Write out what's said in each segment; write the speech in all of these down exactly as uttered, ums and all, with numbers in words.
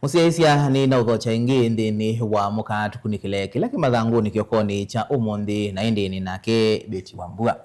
Mũsyaĩĩsya, nĩnaũthokya ĩngĩ nthĩnĩ wa mũka tũkunĩkĩle kĩla kĩ mathangũnĩ kĩokonĩ kya ũmũnthĩ, na ĩndĩ nĩ nake Betty Wambua.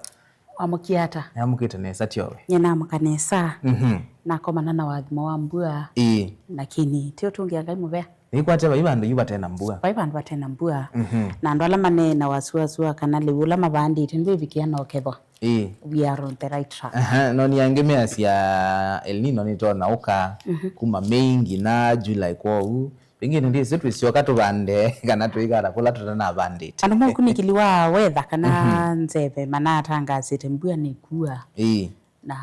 Wamũkie ata? Nĩamũkĩte nesa, tyowe? Nyie namũka nesa. Mhm. Nakomana na wathimo wa mbua. Ĩĩ. Lakini ti ũtũngĩa Ngai mũvea. Nĩkwatya vai vandũ yu vate na mbua. Vai vandũ vate na mbua. Mhm. Na andũ ala maneenawa suasua kana lĩu ũla mavandĩte ndwĩvikĩa na ũkethwa. Ĩĩ. We are on the right track. Aha, no nĩ angĩ measya El Nino nĩtonya ũka, mhm, kuma Mei nginya July, kwoou pengine ndĩsĩ twĩsyoka tũvande kana tũikala kũla tũtanavandĩte. Andũ ma ũkunĩkĩli wa weather kana, mhm, nzeve manatangaasĩte mbua nĩkua. Ĩĩ. Na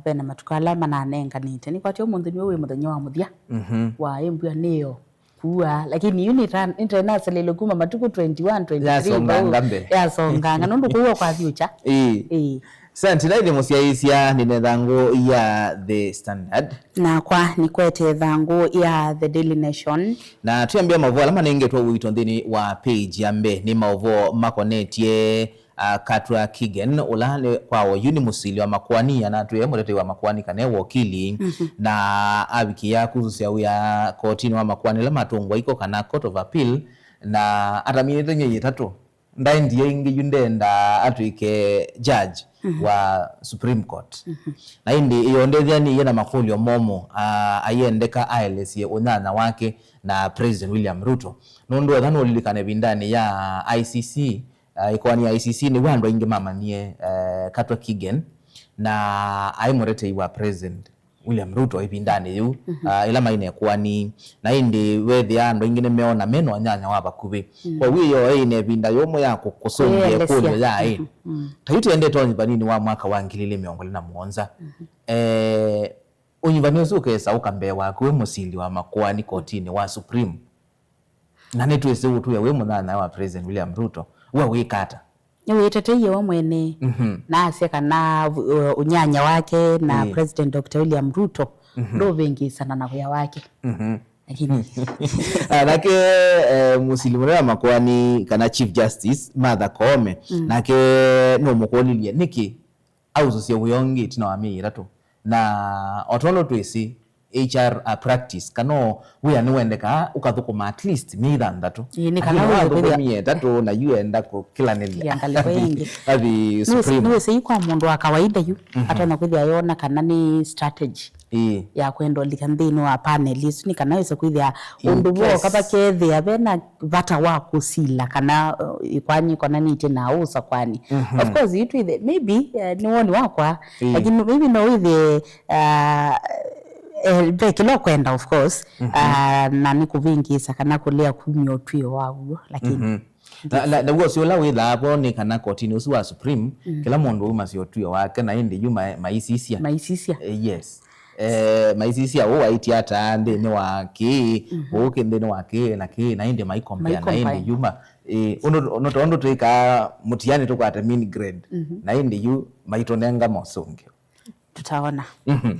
vena matukũ ala mananenganĩte. Nĩkwatya ũmũnthĩ nĩw'o wĩ mũthenya wa mũthya, mhm, wa ĩ mbua nĩyo kua, lakini yu nĩta-, nĩtaĩnasilĩlwe kuma matukũ twenty-one, twenty-three yasonganga vau, mbee. Yasonganga, nũndũ kũua kwathyũkya. Ĩĩ. Ĩĩ. Santi, naithe mũsyaĩĩsya, nĩ na ĩthangũ ya The Standard. Nakwa nĩkwete ĩthangũ ya The Daily Nation. Na twĩambĩa maũvoo ala manengetwe ũito nthĩnĩ wa page ya mbee, nĩ maũvoo makonetye a, Katwa Kigen, ũla nĩ, kwa oyu nĩ mũsili wa makoani, anatwĩe mũtetei wa makoani kana e wokili, mhm, na avikĩa kusũsya wĩa kotinĩ wa makoani ala matũngwa iko kana Court of Appeal, na ataminĩte myei ĩtatũ ndaendie ĩngĩ yu ndenda atw'ĩke judge, mhm, wa Supreme Court. Mhm. Na ĩndĩ ĩyo ndethĩanĩie na makũlyo momũ, a, ayendeka aelesye ũnyanya wake na President William Ruto. Nũndũ etha nũlilikane ĩvindanĩ ya I C C, uh, ĩkoani ya I C C nĩw'o andũ aingĩ mamanyie, uh, Katwa Kigen, na aĩ mũtetei wa President William Ruto ĩvindanĩ yĩu, mhm, uh, ĩla maĩ na ĩkoani, na ĩndĩ wethĩa andũ aingĩ nĩmeona mena ũnyanya wa vakuvĩ. Mm. Kwoou ĩyo ĩĩ na ĩvinda yũmũ ya kũ-, kũsũngĩa kwĩelesya ĩkũlyo ya ĩ. Mhm. Mm. Ta yu tũendete ũnyivanĩnĩ wa mwaka wa ngili ilĩ mĩongo ĩlĩ na mũonza. Mhm. Eh, ũnyivani ũsu ũkesa ũka mbee waku wĩ mũsili wa makoani kotinĩ wa Supreme. Na nĩtwĩsĩ ũtwĩe wĩ mũnyanya wa President William Ruto, we wĩka ata? Nĩwĩteteie we mwene, mhm, na asya kana, uh, ũnyanya wake na, ĩĩ, President Doctor William Ruto, mhm, ndũvĩngĩĩsana na wĩa wake. Mhm. Lakini ah, nake, eh, mũsili mũnene wa makoani kana Chief Justice Martha Koome, mm, nake nũmũkũlilye nĩkĩ ausũsye wĩa ũngĩ ĩtina wa myei ĩtatũ. Na o tondũ twĩsĩ H R a practice, kana o wĩa nĩwendekaa ũkathũkũma at least myei thanthatũ. Ĩĩ, nĩ kana lakini wĩthũkũmie ĩtatũ na yu enda kũkĩlanĩlya. Ya ngalĩko ĩngĩ. Athi Supreme. Nĩwĩsĩ yu kwa mũndũ wa kawaida yu, mhm, atonya kwĩthĩa yona kana nĩ strategy, ĩĩ, ya kwenda ũlika nthĩnĩ wa panel isu, nĩ kana wĩse kwĩthĩa, ĩĩ, ũndũ wooka vakethĩa vena vata wa kũsila kana, uh, ĩkoani ĩkonanĩtye na ũũ sakwani. Mhm. Of course, yu twĩthĩ, maybe, uh, nĩ woni wakwa, ĩĩ, lakini maybe no wĩthĩe, uh, eh, ve kĩla ũkwenda, of course, mhm, uh, na nĩ kũvĩngĩĩsa kana kũlea kumya ũtw'ĩo wa w'o, lakini, mhm, na, na, naw'o ũsĩ ũla wĩthaa vo nĩ kana kotinĩ ũsu wa Supreme, mm, kĩla mũndũ aumasya ũtw'ĩo wake, na ĩndĩ yu ma-, maisisya. Maisisya. Eh, yes. Eh, maisisya ũũ waĩtye ata nthĩnĩ wa kĩĩ, mhm, ũũ kĩ nthĩnĩ wa kĩĩ na kĩĩ, na ĩndĩ maikompea na ĩndĩ yuma. Eh, ũndũ, ũndũ tondũ twĩkaa mũtiani tũkwate mean grade, mhm, na ĩndĩ yu maitũnenga mosũngĩo. Tũtaona. Mhm.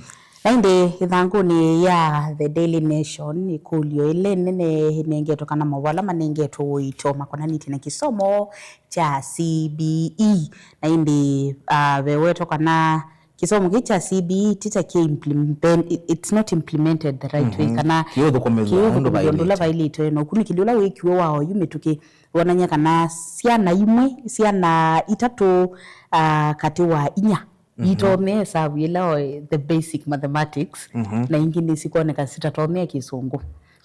Na ĩndĩ ĩthangũnĩ ya The Daily Nation, ĩkũlyo ĩla ĩnene ĩnengetwe kana maũvoo ala manengetwe ũito makonanĩtye na kĩsomo kya C B E. Na ĩndĩ, ah, vewetwa kana kĩsomo kĩĩ kya C B E ti ta kĩ implement-, it's not implemented the right way, mhm, kana kĩũthũkũmĩthw'a ũndũ kĩũthũkũmĩthw'a ũndũ ũla vaĩlĩte, na ũkunĩkĩli ũla wĩkiwe wa oyu mĩtũkĩ wonany'a kana syana imwe, syana itatũ, ah, katĩ wa inya, mhm, itomea ĩsavu ĩla o, the basic mathematics, mhm, na ingĩ nĩsikwoneka sitatomea kĩsũngũ.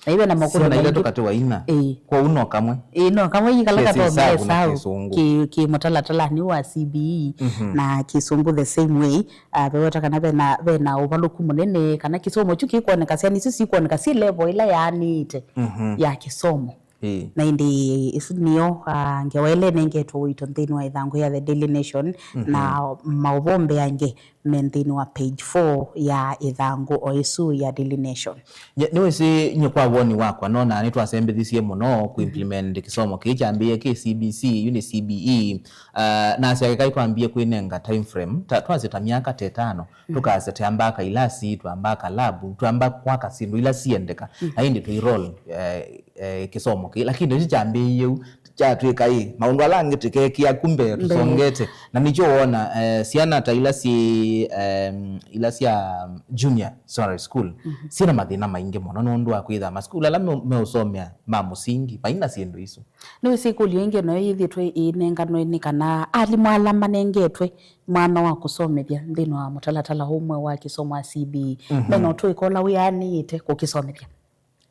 Na ive na makũlyo syana itatũ maingĩ katĩ wa inya. Ĩĩ. Kwoou no kamwe. Ĩĩ, no kamwe yu kala kesi katomea ĩsavu na ĩsavu kĩsũngũ. Kĩ, kĩ mũtalatala nĩ wa C B E, mhm, na kĩsũngũ the same way. Ah, veweta kana vena, vena ũvalũku mũnene, kana kĩsomo kyu kĩkwoneka, syana isu sikwoneka syĩ level ĩla yaanĩĩte, mhm, ya kĩsomo. Ĩĩ. Na ĩndĩ ĩsu nĩyo, ah, ngewa ĩla ĩnengetwe ũito nthĩnĩ wa ĩthangũ ya The Daily Nation, mhm, na maũvoo mbeange me nthĩnĩ wa page four ya ĩthangũ o ĩsu ya Daily Nation. Nye, nĩwĩsĩ, nye kwa woni wakwa, nona nĩtwasembethisye mũno kũ, mhm, implement kĩsomo kĩĩ kyambĩĩe kĩ C B C, yu nĩ C B E, ah, nasya kĩkai twambie kwĩnenga time frame, ta, twasye ta myaka ta ĩtano, mm, tũkasya twambaa ka ilasi, twambaa ka lab, twambaa kwaka syĩndũ ila siendeka, mm, na ĩndĩ tũi roll, eh, eh, kĩsomo kĩĩ. Lakini ĩsu kyambĩĩie ũu, kyatwĩka ĩ, maũndũ ala angĩ tĩkekĩa ku mbee. Mbee. Tũsongete. Na nĩkyo wona, eh, syana ta ila syĩ, em, ila sya junior, sorry, school, syĩna mathĩna maingĩ mũno nũndũ wa kwĩtha masukulu ala me-, meũsomea ma mũsingi maina syĩndũ isu. Nĩwĩsĩ ĩkũlyo ĩngĩ nayo yĩthĩtwe ĩinenganwe nĩ kana alimũ ala manengetwe mwanya wa kũsomethya nthĩnĩ wa mũtalatala ũmwe wa kĩsomo wa C B E, mena ũtũĩka ũla wĩanĩĩte kũkĩsomethya?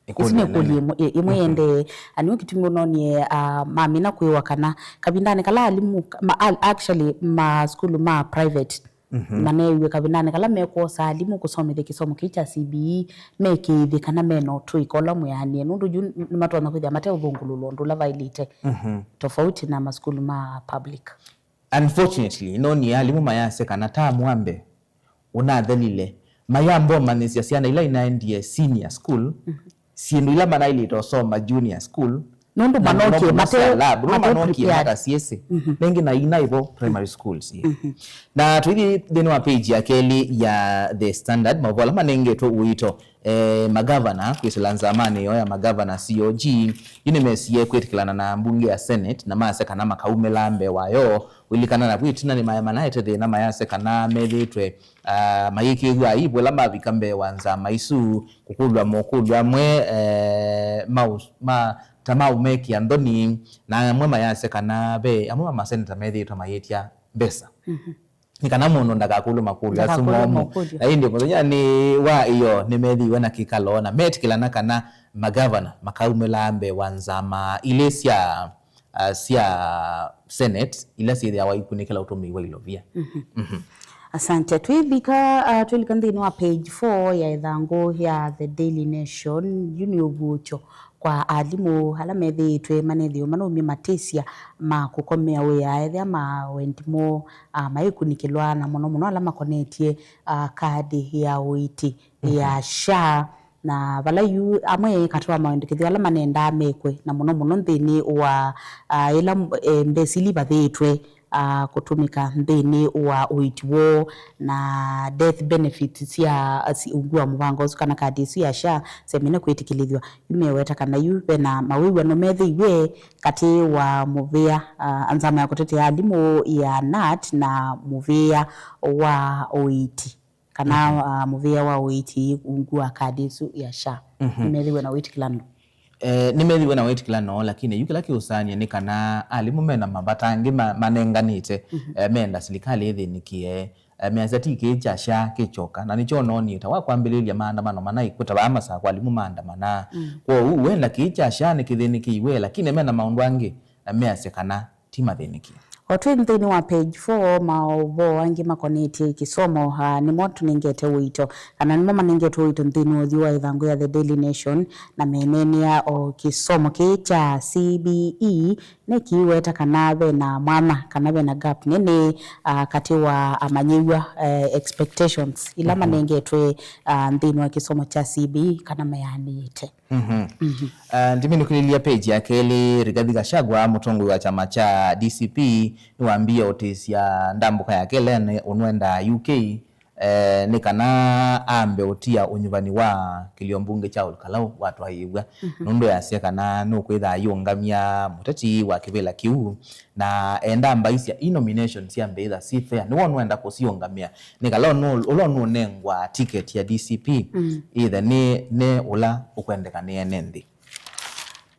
Ĩsu nĩ ĩkũlyo ĩmwe, ĩ-, ĩmwe yendee. Anĩwe kĩtumi ũnonie, ah, mamina kwĩwa kana kavindanĩ kala alimũ, ma, al-, actually, masukulu ma private maneewie kavindanĩ kala mekwosa alimũ kũsomethya kĩsomo kĩu kya C B E, mekĩĩthye kana mena ũtũĩka ũla mwĩanĩe, nũndũ yu nĩmatonya kwĩthĩa mateũthũngũlũlwa ũndũ ũla vaĩlĩte, tofauti na masukulu ma public. Unfortunately, no nĩ alimũ mayasya kana tamu wa mbee ũnathelile, mayamba ũmanyĩsya syana ila inaendie senior school syĩndũ ila manaĩlĩte ũsoma junior school, nũndũ na mũno manokie mũno sya mate-, lab, nũndũ mate manokie prepared. Matasyĩsĩ. Nĩngĩ na ina ivo primary schools ĩ. Na tũithi nthĩnĩ wa page ya kelĩ ya The Standard, maũvoo ala manengetwe ũito, eh, magavana kwĩsĩla nzamanĩ yoo ya magavana C O G, yu nĩmesie kwĩtĩkĩlana na mbunge ya Senate na masya kana makaumĩla mbee wayo. Ũilikana na vu ĩtina nĩmaemanaete thĩna mayasya kana methĩĩtwe, ah, mayĩkĩĩthw'a aibu ĩla mavika mbee wa nzama isu, kũkũlw'a mokũlyo amwe, eh, ma, ma, ta ma ũmekĩa nthoni, na amwe mayasya kana ve amwe ma maseneta methĩĩtwe mayĩtya mbesa. Nĩ kana mũndũ ndakakũlwe makũlyo asu momũ. Na ĩndĩ mũthenyanĩ wa ĩyo nĩmethiiwe na kĩkalo na metĩkĩlana kana magavana makaumĩlaa mbee wa nzama ilĩ sya, ah, sya Senate ila syĩthĩawa ikunĩkĩla ũtũmĩi wa ilovia. Asante. Twĩlika, ah, twĩlika nthĩnĩ wa page four ya ĩthangũ ya The Daily Nation, yu nĩ ũvuũkyo kwa alimũ ala methĩĩtwe manethĩwe manaumya matĩsya ma kũkomea wĩa ethĩa mawendi moo, ah, maĩkunĩkĩlwa, na mũno mũno ala makonetye, ah, kadi ya ũiiti ya SHA, na vala yu amwe katĩ wa mawendekethyo ala manendaa mekwe, na mũno mũno nthĩnĩ wa, ah, ĩla, eh, mbesa ila ivathĩtwe, ah, kũtũmĩka nthĩnĩ wa ũiiti woo, na death benefits sya, si-, ungu wa mũvango ũsu kana kadi ĩsu ya SHA semene kwĩtĩkĩlĩthw'a. Yu meweta kana yu vena mawĩw'ano methĩiwe katĩ wa mũvĩa, ah, nzama ya kũtetea alimũ ya nat na mũvĩa wa ũiiti, kana, ah, mũvĩa wa ũiiti ungu wa kadi ĩsu ya SHA. Nĩmethĩiwe na wĩtĩkĩlano. Eh, nĩmethiwe na wĩtĩkĩlano, lakini yu kĩla kĩũsanie nĩ kana alimũ mena mavata angĩ ma-, manenganĩte, eh, menda silikalĩ ĩthĩnĩkĩe, eh, measya ti kĩĩ kya SHA kĩkyoka, na nĩkyo noonie ta wa kwambĩlĩlya maandamano manaĩ kũta vaa Masakũ alimũ maandamanaa. Kwoou wenda kĩĩ kya SHA nĩkĩthĩnĩkĩiwe, lakini mena maũndũ angĩ na measya kana ti mathĩnĩkĩe. O twĩ nthĩnĩ wa page four, maũvoo angĩ makonetye kĩsomo, ah, nĩmo tũnengete ũito, kana nĩmo manengete ũito nthĩnĩ wa ũthyũ wa ĩthangũ ya The Daily Nation, na meneenea o kĩsomo kĩĩ kya C B E, nĩkĩweta kana vena mwanya, kana vena gap nene, ah, katĩ wa amanyĩw'a, eh, expectations ila manengetwe, ah, nthĩnĩ wa kĩsomo kya C B E kana meanĩĩte. Mhm. Ah, ndiminũkĩlĩlya page ya kelĩ, Rigathi Gachagua, mũtongoi wa kyama kya D C P, nĩwambie ũtĩsya ndambũka yake Len ũnwenda U K, eh, nĩ kana ambe ũtia ũnyuvani wa kĩlio mbunge kya Ol Kalou watwaĩĩw'a, nũndũ yasya kana nũkwĩtha ayĩũngamya mũteti wa kĩvĩla kĩu, na enda mbaisya i nomination syambĩĩtha si fair, nĩw'o nũenda kũsiũngamĩa, nĩ kala ũnũ-, ũla ũnũnengwa ticket ya D C P, either nĩ, nĩ ũla ũkwendeka nĩ ene nthĩ.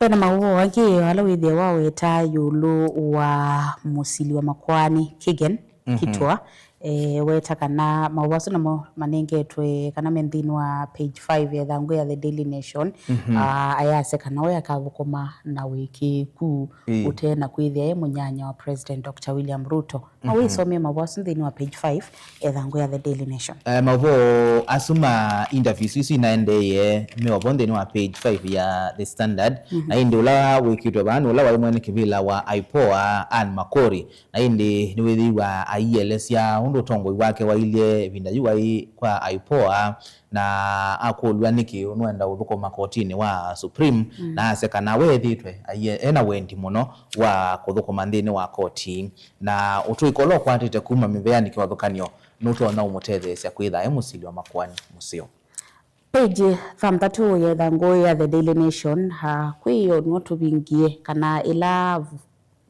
Vena maũvoo angĩ ala wĩthĩe waweta ĩũlũ wa mũsili wa makoani Kigen Kitwa, eh, weta kana maũvoo asu namo manengetwe kana me nthĩnĩ wa page five ya ĩthangũ ya The Daily Nation. Ah, ayasya kana we akathũkũma na wĩkĩĩku ũte na kwĩthĩa e mũnyanya wa President Doctor William Ruto. No wĩsomee maũvoo asu nthĩnĩ wa page five ya ĩthangũ ya The Daily Nation. Eh, maũvoo asu ma interviews isu inaendeeye me ovo nthĩnĩ wa page five ya The Standard. Na ĩndĩ ũla wĩkĩtwe vaa nĩ ũla waĩ mwene kĩvĩla wa IPOA, Ann Makori. Na ĩndĩ nĩwĩthĩiwa aielesya ũndũ ũtongoi wake wailye ĩvinda yu waĩ kwa IPOA, na akũlw'a nĩkĩ nũenda ũthũkũma kotinĩ wa Supreme, na asya kana we ethĩĩtwe aiye-, ena wendi mũno wa kũthũkũma nthĩnĩ wa koti, na ũtũĩka ũla ũkwatĩte kuma mĩveanĩ kĩvathũkany'o nũtonya ũmũtetheesya kwĩtha e mũsili wa makoani mũseo. Page thanthatũ ya ĩthangũ ya The Daily Nation, ah, kwĩ yo nĩyo tũvingie kana ĩla,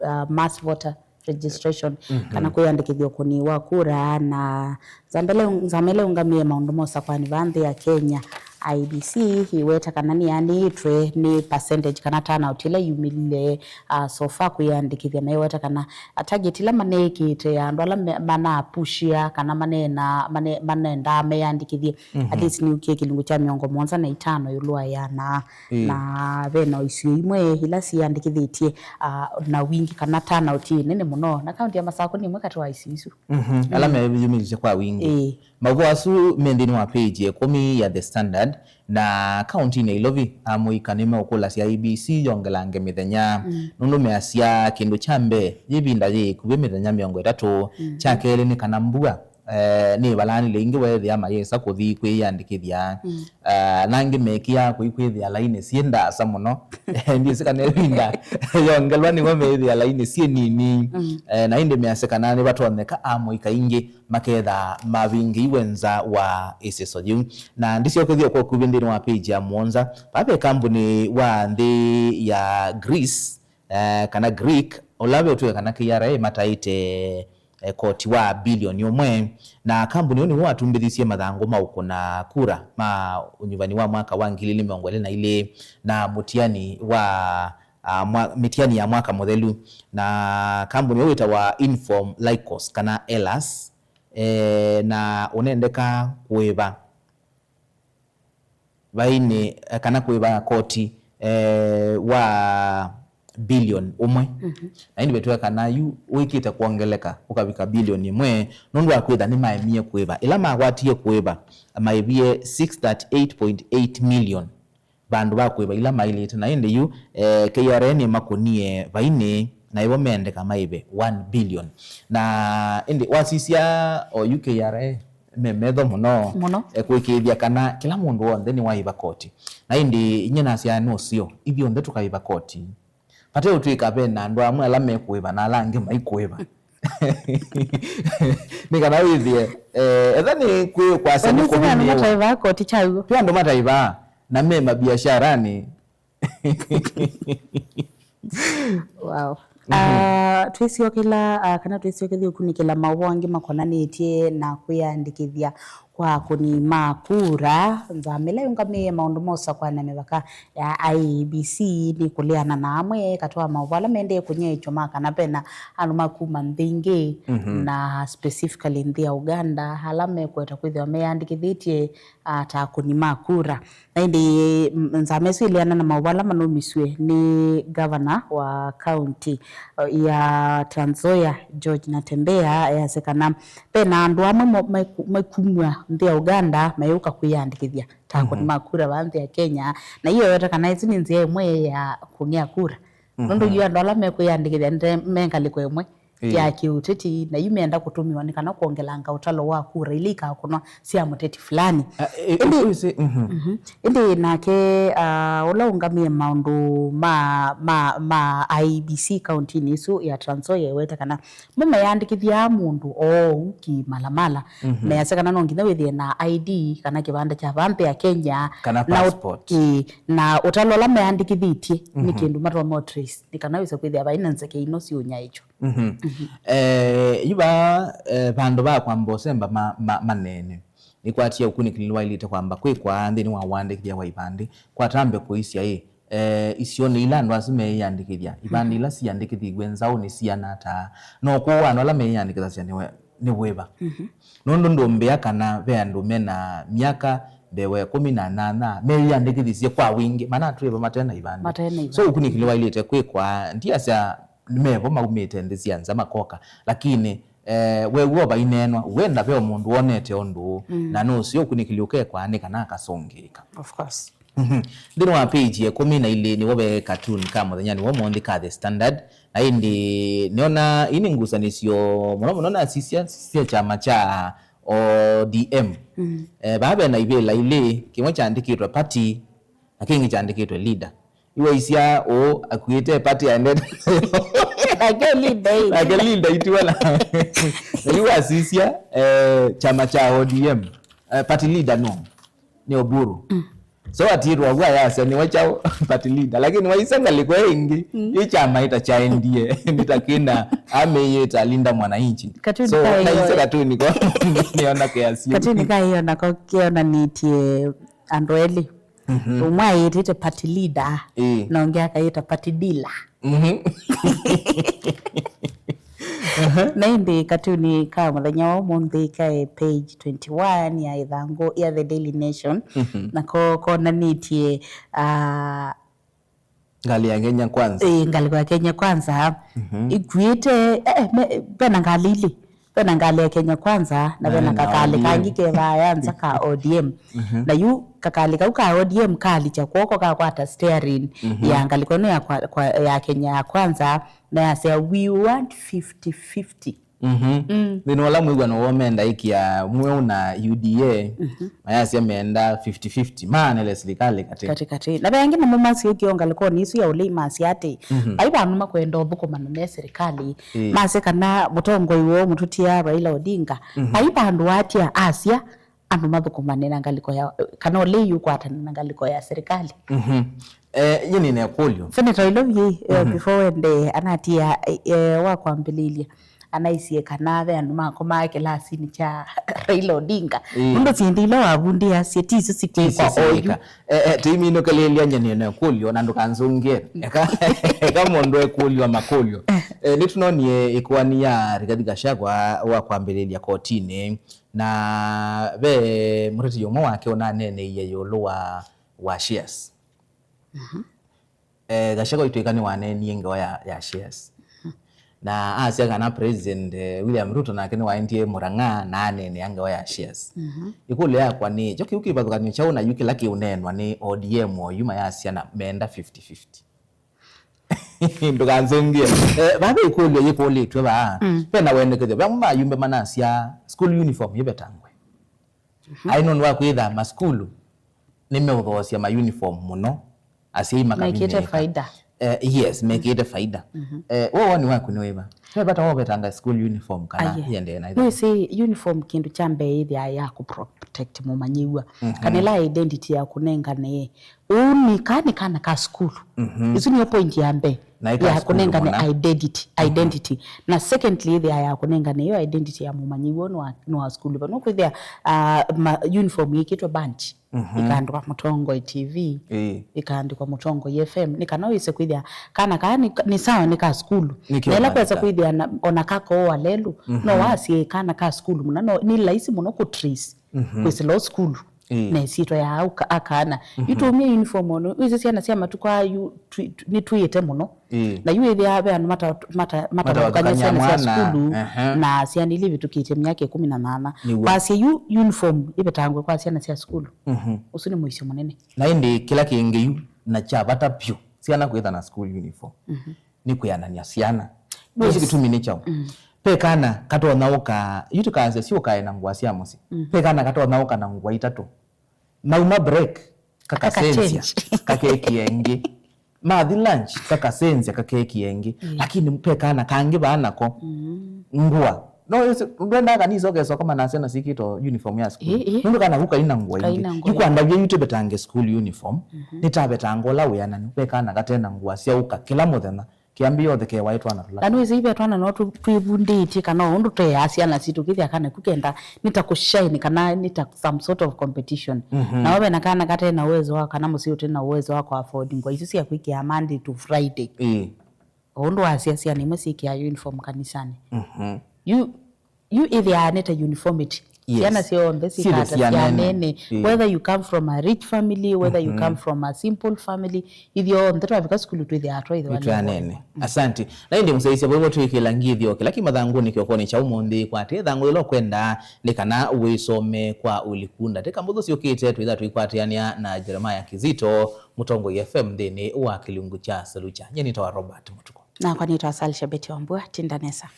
ah, mass voter registration, kana kwĩyandĩkĩthya ũkũni wa kura, na nzama ĩla, nzama ĩla ĩũngamĩe maũndũ ma ũsakũani vaa nthĩ ya Kenya, I E B C, ĩweta kana nĩyanĩĩtwe nĩ percentage kana turnout ĩla yumĩlile, ah, so far kwĩyandĩkĩthya, meweta kana target ĩla maneekĩte ya andũ ala me-, manapushia kana manena-, mane-, manendaa meyandĩkĩthye, at least nĩyũkie kĩlungu kya mĩongo mũonza na itano ĩũlũ wa ĩana. Ĩĩ. Na ve na isio imwe ila siyandĩkĩthĩtye, ah, na wingĩ kana turnout ĩ nene mũno, na kaunti ya Masakũ nĩ ĩmwe katĩ wa isio isu. Mhm. Ala meyumĩlisye kwa wingĩ. Ĩĩ. Maũvoo asu me nthĩnĩ wa page ya ĩkũmi ya The Standard, na kauntinĩ ya Nairobi, amũika nĩmeũkũlasya I E B C yongelange mĩthenya, nũndũ measya kĩndũ kya mbee, yĩvinda yĩ ĩkuvĩ mĩthenya mĩongo ĩtatũ, kya kelĩ nĩ kana mbua, eh, nĩvalanile ĩngĩ weethĩa mayĩsa kũthi kwĩyandĩkĩthya. Eh, na angĩ mekĩaa kũi kwĩthĩa lainĩ syĩ ndaasa mũno. Ndyĩsĩ kana ĩvinda yongelwa nĩw'o meĩthĩa lainĩ syĩ nini. Eh, na ĩndĩ measya kana nĩvatonyeka amũika aingĩ maketha mavingĩiwe nza wa ĩseso yĩu. Na ndĩsyokethya kwa ũkuvĩ nthĩnĩ wa page ya mũonza, vaa ve kambuni wa nthĩ ya Greece, eh, kana Greek, ũla vetwe kana K R A mataĩte, eh, koti wa bilioni ũmwe, na kambuni ũũ nĩw'o watumbĩthisye mathangũ ma ũkũna kura ma ũnyuvani wa mwaka wa ngili ili mĩongo ĩlĩ na ilĩ na mũtiani wa, ah, mwa-, mĩtiani ya mwaka mũthelu, na kambuni ũũ wĩtawa Inform Lycos kana Elas, eh, na ũnendeka kũĩva vainĩ, eh, kana kũĩva koti, eh, wa bilioni ũmwe. Na ĩndĩ vetw'e kana yu wĩkĩte kwongeleka ũkavika bilioni ĩmwe nũndũ wa kwĩtha nĩmaemie kũĩva. Ĩla makwatie kũĩva, maĩvie six thirty-eight point eight million vandũ va kũĩva ila maĩlĩte. Na ĩndĩ yu, eh, K R A nĩmakũnie vainĩ, na ĩvo meendeka maĩve one billion. Na ĩndĩ wasisya oyu K R A me metho mũno, mũno. Eh, kũĩkĩĩthya kana kĩla mũndũ w'onthe nĩwaĩva koti. Na ĩndĩ inyie nasyaa nĩ ũseo, ithyonthe tũkaĩva koti. Vate ũtw'ĩka ve na andũ amwe ala mekũĩva na ala angĩ maikũĩva. Nĩ kana wĩthĩe, eh, etha nĩ kwĩ kwasya nĩ kũvumĩĩwa. Andũ mataĩvaa koti kyaw'o. Ve andũ mataĩvaa na me mabiasharanĩ. Wow. Ah, twĩsyokela, ah, kana twĩsyokethya ũkunĩkĩla maũvoo angĩ makonanĩtye na kwĩyandĩkĩthya kwa akũni ma kura, nzama ĩla yũngamĩe maũndũ ma ũsakũani na mĩvaka ya I E B C nĩkũleana na amwe katĩ wa maũvoo ala maendee kũnyaĩĩkw'a ma kana vena andũ ma kuma nthĩ ingĩ, na specifically nthĩ ya Uganda, ala mekweta kwĩthĩwa meyandĩkĩthĩtye, ah, ta akũni ma kura. Na ĩndĩ, mm, nzama ĩsu ĩleana na maũvoo ala manaumisw'e nĩ ngavana wa kaunti, uh, ya Trans Nzoia, George Natembeya, easya kana ve na andũ amwe mo-, maiku-, maikumw'a nthĩ ya Uganda mayũka kwĩyandĩkĩthya ta akũni ma kura vaa nthĩ ya Kenya, na iweta kana ĩsu nĩ nzĩa ĩmwe ya kũng'ea kura. Nũndũ yu andũ ala mekwĩyandĩkĩthya nde me ngalĩko ĩmwe ya kĩũteti, na yu meenda kũtũmĩwa nĩ kana kwongelanga ũtalo wa kura ila ikakũnwa sya mũteti fulani. Ah, ĩ-, ĩndĩ, ĩsĩ, mhm. Ĩndĩ nake, ah, ũla ũngamĩe maũndũ ma, ma, ma I E B C kauntinĩ ĩsu ya Trans Nzoia ewete kana mo meyandĩkĩthya mũndũ oou kĩmalamala. Measya kana no nginya wĩthĩe na I D kana kĩvandĩ kya vaa nthĩ ya Kenya. Kana na ũ-, passport. Ĩĩ, na ũtalo ũla meyandĩkĩthĩtye nĩ kĩndũ matonya trace, nĩ kana wĩse kwĩthĩa vai na nzeke ino siũnyaĩĩkw'a. Mhm. Eh, yu vaa, eh, vandũ va kwamba ũsemba ma, ma, manene, nĩkwatie ũkunĩkĩli waĩlĩte kwamba kwĩkwa nthĩnĩ wa ũandĩkĩthya wa ivandĩ, kwatambe kũisya ĩ, eh, isionĩ ila andũ asu meĩyandĩkĩthya, ivandĩ ila siandĩkĩthiw'e nzaũ nĩ siana ata? No kũũ andũ ala meĩyandĩkĩthasya nĩ we-, nĩ wĩva? Nũndũ ndũmbĩa kana ve andũ mena myaka mbee wa ĩkũmi na nyanya meĩyandĩkĩthisye kwa wingĩ, manatw'ĩĩva mate na ivandĩ. Mate na ivandĩ. So ũkunĩkĩli waĩlĩte kwĩkwa, ndiasya mevo maumĩte nthĩ sya nza makoka, lakini, eh, wew'o vaineenwa, wenda ve o mũndũ wonete ũndũ ũũ, na nũseo ũkunĩkĩli ũkekwa nĩ kana akasũngĩĩka. Of course. Mhm. Nthĩnĩ wa page ya ĩkũmi na ilĩ nĩw'o ve cartoon ka mũthenya nĩw'o ũmũnthĩ ka The Standard, na ĩndĩ nĩona ii nĩ ngusanĩsyo mũno mũno nasisya sya kyama kya O D M. Eh, vaa ve na ivĩla ilĩ, kĩmwe kyandĩkĩtwe party, na kĩngĩ kyandĩkĩtwe leader. Iwaisya ũũ akuĩte party aendete nayo. Nake leader ĩ. Nake leader itiwa na. Na yu wasisya, eh, kyama kya O D M, eh, party leader no. nĩ Oburu. Mm. So atiĩtwa vu ayasya nĩwe kyaũ party leader. Lakini waisya ngalĩko ĩngĩ, mm, ĩ kyama ĩta kyaendie, nĩta kĩna amĩyĩta Linda Mwananchi. Katuni. So kaĩ naisya yo- katuni ko nĩona keasya. Katuni kaĩ yo nako keonanĩtye andũ elĩ. Mhm. Ũmwe ayĩtĩte party leader, ĩĩ, na ũngĩ akayĩta party dealer. Mhm. Na ĩndĩ katuni ka mũthenya wa ũmũnthĩ kaĩ page twenty-one ya ĩthangũ ya The Daily Nation, mhm, nako konanĩtye, ah, ngalĩ ya Kenya Kwanza. Ĩĩ, ngalĩko ya Kenya Kwanza. Mhm. Ĩkuĩte, eh, me-, vena ngalĩ ilĩ. Vena ngalĩ ya Kenya Kwanza, na vena kakalĩ kangĩ kevaa ya nza ka O D M. Mhm. Na yu kakalĩ kau ka O D M kalikya kw'oko kakwata steering, mhm, ya ngalĩko ĩno ya kwa, kwa, ya Kenya ya Kwanza, na yasya, "We want fifty fifty." Mhm. Mm. Nthĩnĩ wa ũla mwĩw'ano woo menda ĩkĩa mweũ na U D A, mhm, mayasya menda fifty fifty, maanele silikalĩ katĩ. Katĩ katĩ. Na ve angĩ namo masyokie ngalĩkonĩ isu ya ũlei masya atĩ, mhm, vai vandũ makwenda ũthũkũmana me silikalĩ, ĩĩ, masye kana mũtongoi woo mũtũtia Raila Odinga, mhm, vai vandũ watia asya andũ mathũkũmane na ngalĩko ya, kana ũlei ũkwatane na ngalĩko ya silikalĩ. Mhm. Eh, nyie nĩna ĩkũlyo. Senator Ilovi, eh, mhm, before wende anatia, eh, wa kwambĩlĩlya, anaisie kana ve andũ makomaa kĩlasinĩ kya Raila Odinga. Ĩĩ. Nũndũ syĩndĩ ila wavundĩasye ti isu sikĩkwa oyu. Eh, eh, tĩiminũkĩlĩlya nyie nĩna ĩkũlyo na ndũkanzũngĩe. Eka, eka mũndũ ekũlyo makũlyo. Eh, nĩtũnonie ĩkoani ya Rigathi Gachagua wa kwambĩlĩlya kotinĩ. Na ve mũteti ũmwe wake ũnaneeneie ĩũlũ wa, wa shares. Mhm. Eh, Gachagua itwĩka nĩwaneenie ngewa ya, ya shares. Mhm. Na asya kana President, eh, William Ruto nake nĩwaendie Murang'a na aneenea ngewa ya shares. Mhm. Ĩkũlyo yakwa nĩ, kyo kĩu kĩvathũkany'o kyaũ na yu kĩla kĩũneenwa nĩ O D M oyu mayasya na menda fifty fifty? Ndũkanzũngĩe. Eh, vaa ve ĩkũlyo yĩkũlĩtw'e vaa. Mm. Ve na wendekethyo. Ve amwe ma ayumbe manasya school uniform yĩvetangwe. Mhm. Aĩ nũndũ wa kwĩtha masukulu nĩmeũthoosya ma uniform mũno, asyai mekavinĩka. Mekĩte faida. Eh, yes, mekĩte faida. Mhm. Eh, we woni waku nĩ wĩva? Ve vata wa ũvetanga school uniform kana, ah, yeah, yĩendee na ĩthomo? Nĩwĩsĩ uniform kĩndũ kya mbee yĩthĩaa ya kũ protect mũmanyĩw'a. Mhm. Kana ĩla identity ya kũnengane. Ũu nĩ ka, nĩ kana ka sukulu. Mhm. Isu nĩyo point ya mbee. Na ĩka ya sukulu kũnengane mũna. Identity, mhm, identity. Na secondly, ĩthĩaa ya kũnengane ĩyo identity ya mũmanyĩw'a nĩ wa, nĩ wa sukulu. Vau nũkwĩthĩa, ah, ma, uniform yĩkĩtwe badge. Mhm. Ĩkaandĩkwa Mũtongoi T V, ĩĩ, ĩkaandĩkwa Mũtongoi F M. Nĩ kana wĩse kwĩthĩa kana kaa nĩ, nĩ sawa nĩ ka sukulu. Nĩkĩo na ĩla kwesa kwĩthĩa na, ona kakooa lelũ, mhm, no wasye kana ka sukulu mũna, no, nĩ laisi mũno kũ trace, mhm, kwĩsĩla o sukulu. Ĩĩ. Na ĩsyĩtwa ya au ka-, akana. Mhm. Yu tũmie uniform ono. Wĩsĩ syana sya matukũ aa yu twi-, twi-, nĩtwĩĩte mũno. Ĩĩ. Na yu ĩthĩaa ve andũ mata-, mata-, matawathũkany'a syana sya sukulu, aha, na syana ila ivĩtũkĩtye myaka ĩkũmi na nana. Nĩw'o. Kwasya yu uniform ĩvetangwe kwa syana sya sukulu. Mhm. Ũsu nĩ mũisyo mũnene. Na ĩndĩ kĩla kĩngĩ yu na kya vata vyũ, syana kwĩtha na school uniform. Mhm. Nĩ kwĩanany'a syana. Yes. Nĩsĩ kĩtumi nĩ kyaũ? Mm. Ve kana katonya ũka, yu tũkasya si ũkae na ngũa sya mũsyĩ. Mm. Ve kana katonya ũka na ngũa itatũ. Mauma break, kakasenzya, kakekĩa ĩngĩ. Mathi lunch, kakasenzya, kakekĩa ĩngĩ. Mm. Lakini ve kana kangĩ vaa nako. Mm. Ngũa. No, ndwendaa kanisa ũkesoka manasya na sikĩto uniform ya school. Ĩĩ, ĩĩ. Nũndũ kana kau kaina ngũa ingĩ. Kaina ngũa ingĩ. Yu kwandavya yu tũvetange school uniform, mhm, nĩtavetanga ũla wĩananu. Ve kana katena ngũa sya ũka kĩla mũthenya. Kĩambĩĩa ũthekewa ĩ twana tũla. Na nĩwĩsĩ ve twana no tũ-, twĩvundĩtye kana o ũndũ tweaa syana sitũ kĩthĩa kana ku kenda nĩ ta kũshine kana nĩ ta some sort of competition. Mhm. Nao ve na kana kate na uwezo wa, kana mũsyĩ ũte na uwezo wa kũ afford ngũa isu sya kwĩkĩa Monday to Friday. Ĩĩ. O ũndũ wasya syana imwe syĩkĩaa uniform kanisanĩ. Mhm. Yu Yu ĩthĩaa nĩ ta uniformity. Yes. Syana syonthe syĩthĩaa syĩkaa ta sya nene. Ĩĩ. Whether you come from a rich family, whether you, mhm, come from a simple family, ithyonthe twavika sukulu twĩthĩaa twaĩthĩwa nĩ nene. Mm. Asante. Na ĩndĩ mũsyaĩĩsya vau twĩkĩla ngithyo kĩla kĩ mathangũnĩ kĩokonĩ kya ũmũnthĩ, kwatĩ ĩthangũ yĩla ũkwenda nĩ kana wĩsome kwa ũliku. Ndatĩka mbũthũ syũkĩte twĩtha tũikwatĩanĩa na Jeremiah Kizito, Mũtongoi F M nthĩnĩ wa kĩlungu kya Selucha. Nyie nĩtawa Robert Mũtuku. Nakwa nĩtawa Salisha Betty Wambua, tinda nesa.